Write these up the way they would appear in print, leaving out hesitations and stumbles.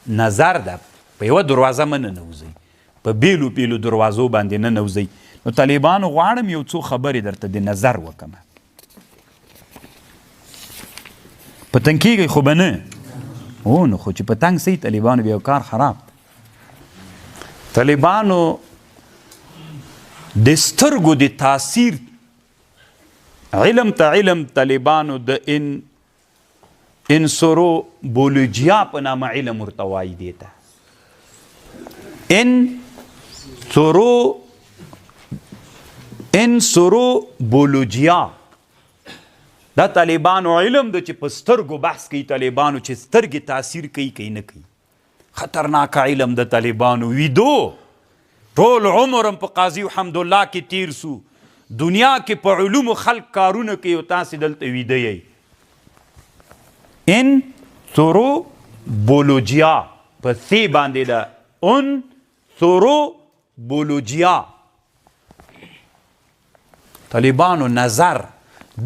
نظر ده، په یوه دروازه مه ننوځئ، په بیلو بیلو دروازو باندې ننوځئ. نو طالبانو غواړم یو څو خبرې درته د نظر وکم. په تنګ کېږئ خو به نه؟ او نو خو چې په تنګ سئ طالبانو بیا کار خراب دی. طالبانو د سترګو د تاثیر علم ته علم طالبانو د ان انسورو بولوجیا په نامه علم ورته وایي دی ته ان سورو انسورو بولوجیا. دا طالبانو علم د چې په سترګو بحث کوي طالبانو، چې سترګې تاثیر کوي کوي نه کوي. خطرناک علم د طالبانو. ویدو ټول عمر هم په قاضي حمدالله کې تیر سو، دنیا کې په علومو خلق کارونه کوي او تاسې دلته ویده یئ. ان ثورو بولوجیا په ث باندې ده، ان ثورو بولوجیا. طالبانو نظر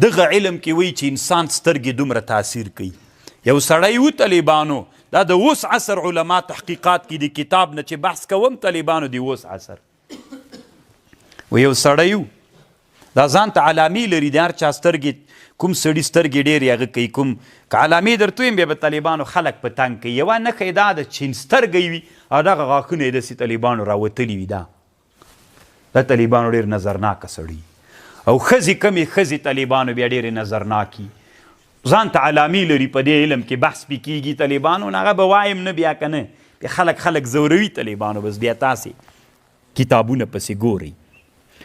دغه علم کې وایي چې انسان سترګې دومره تاثیر کوي. یو سړی و طالبانو، دا د اوس عصر علما تحقیقات کې د کتاب نه چې بحث کوم طالبانو د اوس عصر و، یو سړی و دا ځان ته علامې لري، د هر چا سترګې کوم سړي سترګې ډېرې هغه کوي، کوم که علامې درته ویم بیا به طالبانو خلک په تنګ کوي. یوه نښه یې دا ده چې سترګې وي او دغه غاښونه یې داسې طالبانو راوتلي وي. دا دا طالبانو ډېر نظرناکه سړي او ښځې، کمې ښځې طالبانو بیا ډېرې نظرناکي، ځان ته علامې لري، په دې علم کې بحث پې کېږي طالبانو، نو هغه به وایم نه بیا که نه بیا خلک خلک ځوروي طالبانو. بس بیا تاسې کتابونه پسې ګورئ،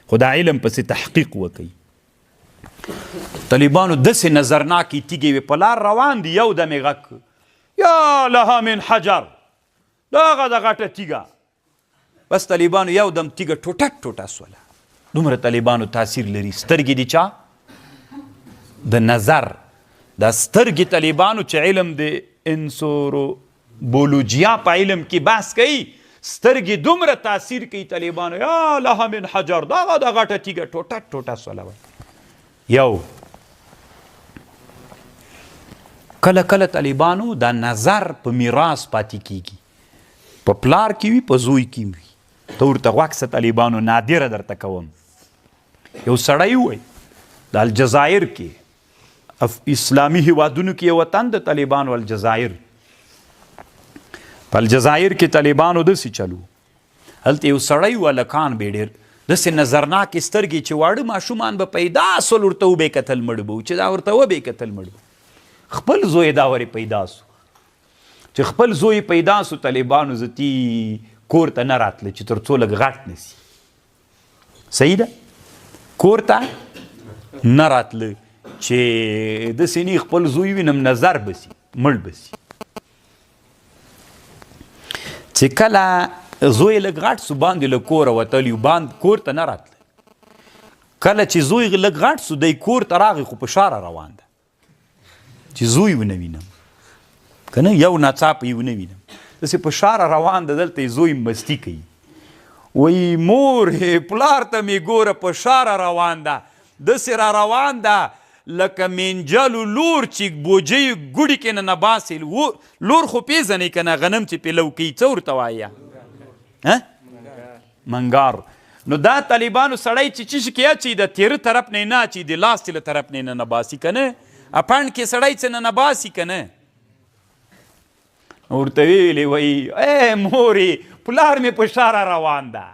خو دا علم پسې تحقیق وکئ. طالبانو داسې نظرناکې تیږې وې، په لار روان دي، یو دم یې غږ کړ، یا لها من حجر، دغه د غټه تیږه. بس طالبانو یو دم تیږه ټوټه ټوټه سوله. دومره طالبانو تاثیر لري سترګې دي چا د نظر، دا سترګې طالبانو چې علم د انسورو بولوجیا په علم کې بحث کوي، سترګې دومره تاثیر کوي طالبانو، یا لها من حجر، دغه د غټه تیږه ټوټه ټوټه سوله. یو کله کله طالبانو دا نظر په میراث پاتې کیږي، په پلار کې وي په زوی کې وي. ته ورته غوږ سه طالبانو، نادره درته کوم. یو سړی وای د الجزایر کې، اسلامي هیوادونو کې یو وطن د طالبانو الجزایر، په الجزایر کې طالبانو داسې چلو، هلته یو سړی و، هلکان به ډېر داسې نظرناکې سترګې چې واړه ماشومان به پیدا سول ورته وبې کتل مړ به وو، چې دا ورته وبې کتل مړ به. خپل زوی دا ورې پیدا سو، چې خپل زوی پیدا سو طالبانو زتی کور ته نه راتله چې تر څو لږ غټ نه سي. صحیح ده، کور ته نه راتله چې داسې نه خپل زوی وینم نظر به سي مړ به سي. چې کله زوی لږ غټ سو باندې له کوره وتلی باند کور ته نه راتله. کله چې زوی لږ غټ سو دی کور ته راغی، خو په شاره روان ده چې زوی ونه وینم که نه یو ناڅاپه یې ونه وینم، داسې په شاره روان ده، دلته یې زوی مستي کوي، وایي مور پلار ته مې ګوره په شاره روان ده، داسې را روان ده لکه مینجلو لور چې بوجۍ ګوډي کې ننه باسي. لور خو پېژنئ که نه، غنم چې پې لو کوي څه ورته وایه؟ منګار. نو دا طالبانو سړی چې چیش کې اچي د تیره طرف نه نه اچي، د لاس له طرف نه نه باسي که نه، اپند کې سړی څه نه باسي که نه. ورته ویلې وایي ای مورې پلار مې په شاره روان ده.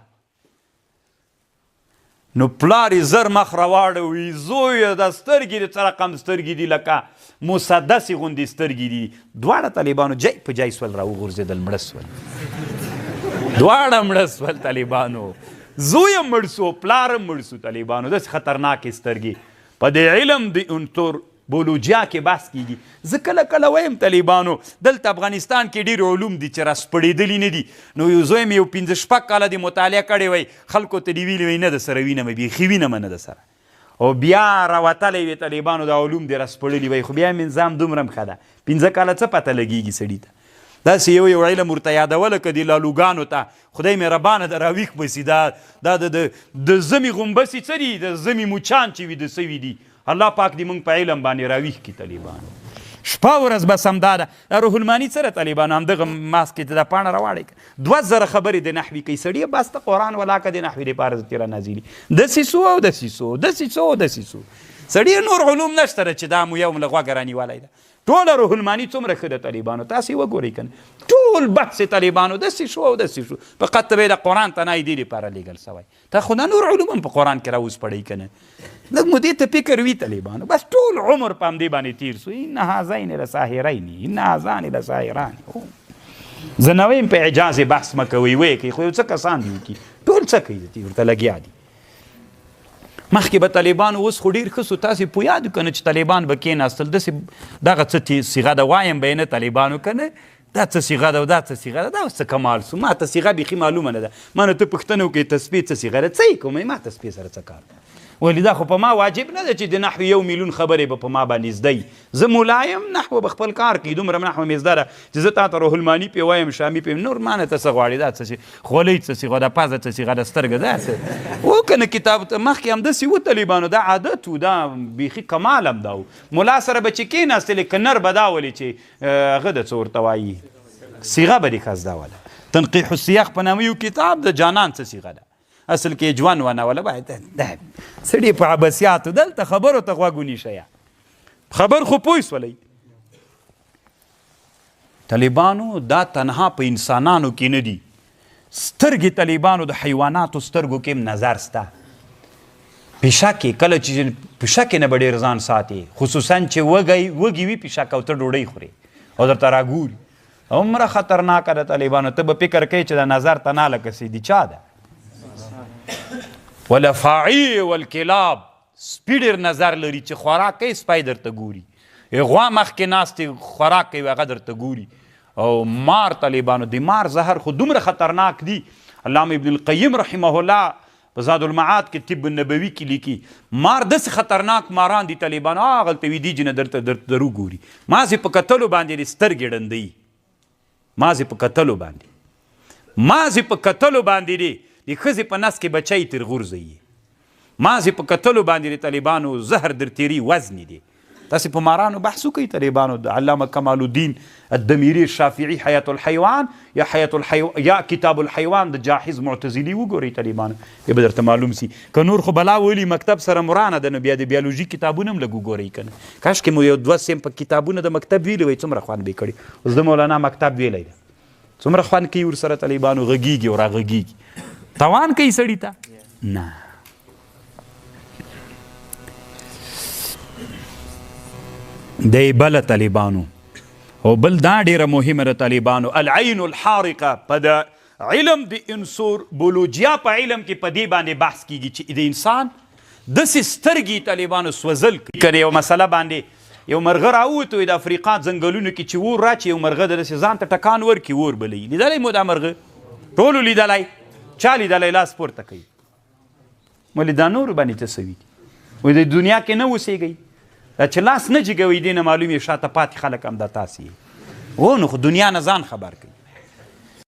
نو پلار یې زر مخ راواړوي، زویه دا سترګې دې څه رقم سترګې دي، لکه مسدسې غوندې سترګې دي. دواړه طالبانو جای په جای سول راوغورځېدل، مړه سول، دواړه مړه سول طالبانو. زوی هم مړ سو، پلار هم مړ سو طالبانو. داسې خطرناکې سترګې. په دې علم د انتور بولوجیا کې بحث کیږي. زه کله کله وایم طالبانو دلته افغانستان کې ډېر علوم دي چې راسپړېدلي نه دي. نو یو زوی مې یو پنځه شپږ کاله دې مطالعه کړې وای، خلکو ته دې ویلي وای نه د سره وینم، بیخي وینم نه د سره، او بیا راوتلی وي طالبانو دا علوم دې راسپړلي وای، خو بیا مې نظام دومره هم ښه ده، پنځه کاله څه پته لګېږي سړي ته. داسې یو یو علم ورته یادوله که دې لالوګانو ته خدای مهربانه ده راویښ به سي. دا دا د د زمي غومبسې څه دي، د زمي مچان چې ویده سوي دي، الله پاک دې موږ په علم باندې راویښ کړي طالبانو. شپه ورځ بس همدا ده. دا روح المانی څه ده طالبانو همدغه ماسک کې دا پاڼه راواړی 2000 خبرې د نحوي کوي. سړیه بس ته قرآن ولاکه د نحوي لپاره زه ترې نازلي داسې سو او داسې سو داسې سو او داسې سو. سړیه نور علوم نشته ده چې دا مو یو له غوږه رانیولی ده. ټوله روح المانی څومره ښه ده طالبانو، تاسې وګورئ که نه ټول بحث طالبانو داسې شو او داسې شو، فقط ته به یې د قرآن ته نه دې لپاره لېږل سوی. تا خو دا نور علوم هم په قرآن کې راوسپړئ که نه، لږ مو دې ته فکر وي طالبانو. بس ټول عمر په همدې باندې تېر سو. ان هذین لساحرین ان هذان لساحران. زه نه وایم په اعجاز بحث مه کوئ، ویې کوي، خو یو څه کسان دي وکړي، ټول څه کوي ورته لګیا دي. مخکې به طالبانو، اوس خو ډېر ښه سو، تاسې پوه یاد که نه چې طالبان به کېناستل داسې دغه څه صیغه ده، وایم به یې نه طالبانو که نه دا څه صیغه ده او دا څه صیغه ده، دا اوس څه کمال سو، ما ته صیغه بیخي معلومه نه ده. ما نه ته پوښتنه وکړې تسبیح څه صیغه ده، څه یې کوم، ما تسبیح سره څه کار ده؟ ولې دا خو په ما واجب نه ده چې د نحوې 1 میلیون خبرې به په ما باندې زده وي. زه مولا یم، نحوه به خپل کار کوي، دومره نحوه مې زده ده چې زه تا ته روح المانی پې وایم، شامي پې، نور ما نه ته څه غواړې؟ دا څه خولۍ څه صیغه ده، پزه څه صیغه ده، سترګه دا څه و که نه کتاب ته مخکې همداسې و طالبانو، دا عادت و، دا بیخي کمال هم دا و. مولا سره به چې کېناستلې که نر به دا ولې چې هغه د څه ورته وایي صیغه به دې ښه زده وله. تنقیح الصیغ په نامه یو کتاب د جانان څه صیغه ده، اصل کې ژوند ونه وله. باید سړي په عبثیاتو دلته خبرو ته غوږ ونیسئ، خبر خو پوه سولئ. طالبانو دا تنها په انسانانو کې نه دي، سترګې طالبانو د حیواناتو سترګو کې هم نظر سته. پیشکې کله چې پیشکې نه به ډېر ځان ساتي، خصوصا چې وږي وي پیشکه او ته ډوډۍ خورې او درته راګوري، هومره خطرناکه ده طالبانو. ته به فکر کوې چې دا نظر ته نه لکه سې دي چا ده. ولفاعي والکلاب، سپي ډېر نظر لري چې خوراک کوي سپی درته ګوري، غوا مخکې ناستې خوراک کوي هغه درته ګوري. او مار طالبانو د مار زهر خو دومره خطرناک دي. علامه ابن القیم رحمه الله په زاد المعاد کې طب النبوي کې لیکي مار داسې خطرناک ماران دي طالبانو، هغلته ویدي نه درته درو ګوري، مازې په کتلو باندې دې سترګې ړندوي، مازې په کتلو باندې، مازې په کتلو باندې دې د ښځې په نس کې بچی تر غورځوي، مازې په کتلو باندې د طالبانو زهر در تېري وزنې دي. تاسې په مارانو بحث وکړئ طالبانو. د علامه کمال الدین الدمیري الشافعي حیات الحیوان یا حیات الحیوان یا کتاب الحیوان د جاحظ معتزلي وګورئ طالبانو، بیا به درته معلوم سي. که نور خو بلا ولي مکتب سره مرانه ده، نو بیا د بیولوژي کتابونه هم لږ وګورئ که نه. کاشکې مو یو دوه سیم په کتابونه د مکتب ویلي وای، څومره خوند به یې کړي. اوس د مولانا مکتب ویلی ده، څومره خوند کوي ورسره طالبانو، غږېږي او راغږېږي، توان کوي سړي ته نه. دی بله طالبانو. او بل دا ډېره مهمه ده طالبانو، العین الحارقه. په د علم د انسوربولوجیا په علم کې په دې باندې بحث کیږي چې د انسان داسې سترګې طالبانو سوځل کوي. که یو مسله باندې یو مرغه راووتو د افریقا ځنګلونو کې چې اور راچي، یو مرغه داسې ځان ته ټکان ورکړي اور بلوي. لیدلی مو دا مرغه؟ ټولو لیدلی؟ چا لیدلی؟ لاس پورته کوي. ولې دا نورو باندې څه سوي دي؟ وایي د دنیا کې نه اوسېږئ، دا چې لاس نه جګوئ دې نه معلوم یې شاته پاتې خلک هم دا تاسې یې. نو خو دنیا نه ځان خبر کوي.